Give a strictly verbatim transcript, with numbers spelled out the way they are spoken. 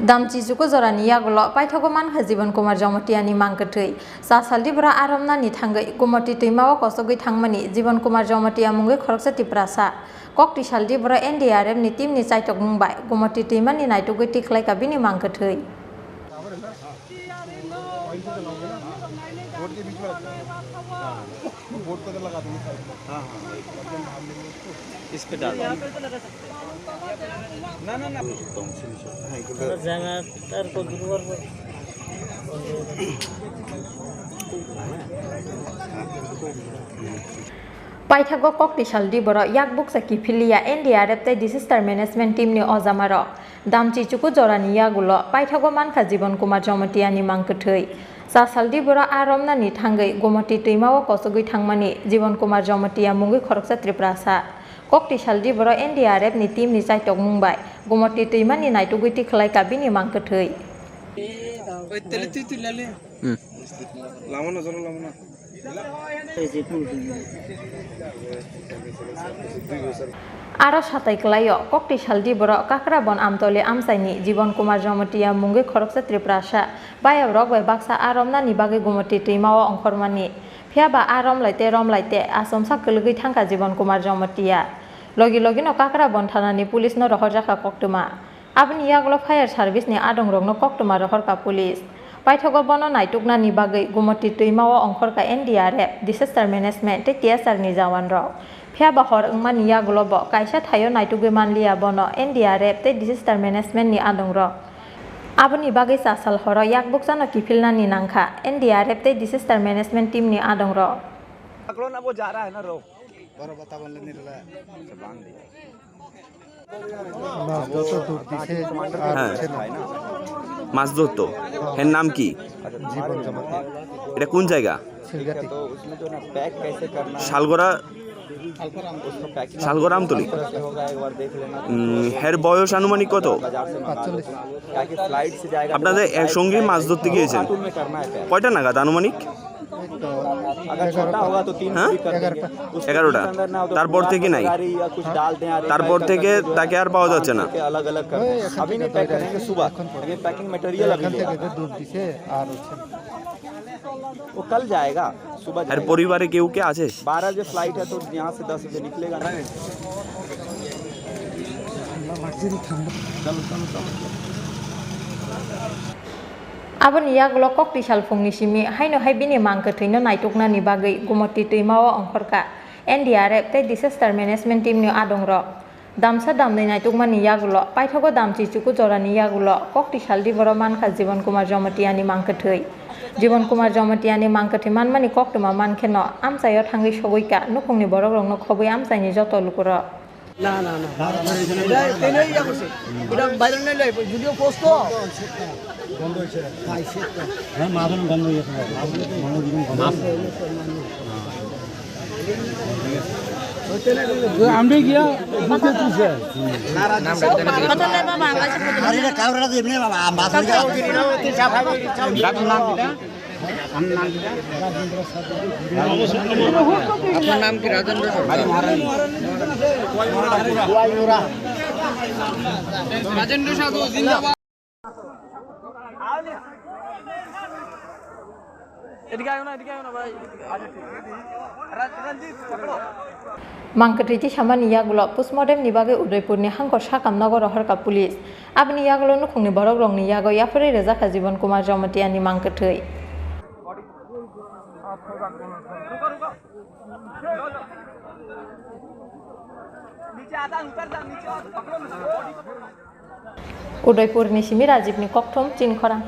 Damchi chuku jorani yagulo paithago mankha Jibon Kumar Jamatia ni mang kwthwi. Cha saldi bwrwi aa romnani thangwi Gumoti twima o kochogwi thangmani Jibon Kumar Jamatia mungwi khoroksa Tiprasa. Kok twi saldi bwrwi N D R F ni team ni chaitok mung bai Gumoti twima ni naitugwi tikhlai kha bini mang kwthwi. Board पे तो लगा दूंगा साइड में। हाँ, हाँ, वही। इस पे डाल दो। ना, ना, ना। Paithago kok twi saldi bwrwi yak bukcha kiphilya N D R F tei disaster management team ni ojamarok. Damchi chuku jorani yagulo paithago mankha Jibon Kumar Jamatia ni mang kwthwi. Cha saldi bwrwi aa romnani thangwi Gumoti twima o kochogwi thangmani Jibon Kumar Jamatia mungwi khoroksa Tiprasa. Kok twi saldi bwrwi N D R F ni team ni chaitok mung bai Gumoti twima ni naitugwi tikhlai kha bini mang kwthwi. Hmm. Aro satai kwlaio, kok twi saldi bwrwi Kakrabon Amtoli amchaini Jibon Kumar Jamatia mungwi khoroksa Tiprasa bayabrok bai baksa aa romnani bagwi Gumoti twima o ongkhormani. Phiya ba aa romlai tei romlai tei achomsa kwlwgwi thangkha Jibon Kumar Jamatia. Logi logino Kakrabon thanani police no rohorjakha koktwma. Aboni yagulo fire service ni adongrokno koktwma rohorkha police. Paithago bono naituknani bagwi Gumoti twima o ongkhorkha N D R F, disaster management tei T S R ni jawanrok. Phiya ba hor wngmani yagulo bo kaisa thaio naitugwi manliya bono N D R F tei disaster management ni adongrok. Aboni bagwi cha sal horo yak bukchano kiphilnani nangkha N D R F tei disaster management team ni adongrok. पकड़ो ना, वो जा रहा है ना, रो। बड़ा बतावन लेने रहा। মাছ ধরতে ডুব দিছে আর হ্যাঁ। হচ্ছে না। মাছ ধরতো। এর নাম কি? জীবন জমাতে। এটা কোন জায়গা? সিলগাতি। শালগড়া। শালগড়া আমতলি। উম, এর বয়স আনুমানিক কত? পাঁচচল্লিশ। আপনাদের এক সঙ্গী মাছ ধরতে গিয়েছেন? কয়টা নাগাদ আনুমানিক? अगर छोटा होगा तो तीन হ্যাঁ? ফিট कर देंगे। এগারোটা। उसको এগারোটা। बीच अंदर ना हो तो তারপর पूरा থেকে নাই। गाड़ी या कुछ डाल दें, या তারপর recycle থেকে करके जो है, তাকে আর পাওয়া যাচ্ছে না। अलग अलग कर दें। अभी नहीं पैक करेंगे, सुबह। अभी पैकिंग मटेरियल अभी এখান लेगा। থেকে যে ডুব দিছে আর হচ্ছে না। वो कल जाएगा, सुबह আর जाएगा। পরিবারে কেউ কে আছে? बारह बजे फ्लाइट है, तो यहाँ से दस बजे निकलेगा ना। चलो, चलो, चलो। Aboni yagulo kok twi sal phungni simi haino hai bini mang kwthwino naituknani bagwi Gumoti twima o ongkhorkha N D R F tei disaster management team ni adongrok. Damsa damnwi naitukmani yagulo paithago Damchi chuku jorani yagulo kok twi saldi bwrwi mankha Jibon Kumar Jamatia ni mang kwthwi. Jibon Kumar Jamatia ni mang kwthwi manmani koktwma mankheno amchaio thangwi sogwi kha nukhungni borokrokno khobwi amchaini joto lukurok. না, না, না। এটা তেলে ইয়া করছে। এটা বাইরে নিয়ে যাই, যদিও পোস্ত। গন্ধ হয়েছে। হ্যাঁ, মাছ অনেক গন্ধ হয়েছে। আমরা গিয়া বুঝতে তুলছে। আর এটা কারোর এমনি মাছ আপনার নাম কি? রাজেন্দ্র সাধু। রাজেন্দ্র সাধু জিন্দাবাদ। এদিকে আয়ো না, এদিকে আয়ো না ভাই। Mang kwthwi tisamani yagulo postmortem ni bagwi Udaipur ni Hangkor Sakam nogo rohorkha police. Aboni yagulo nukhungni borokrokni yago yapharwi rwjakha Jibon Kumar Jamatia ni mang kwthwi. Udaipur ni simi Rajib ni kokthum chini khorang.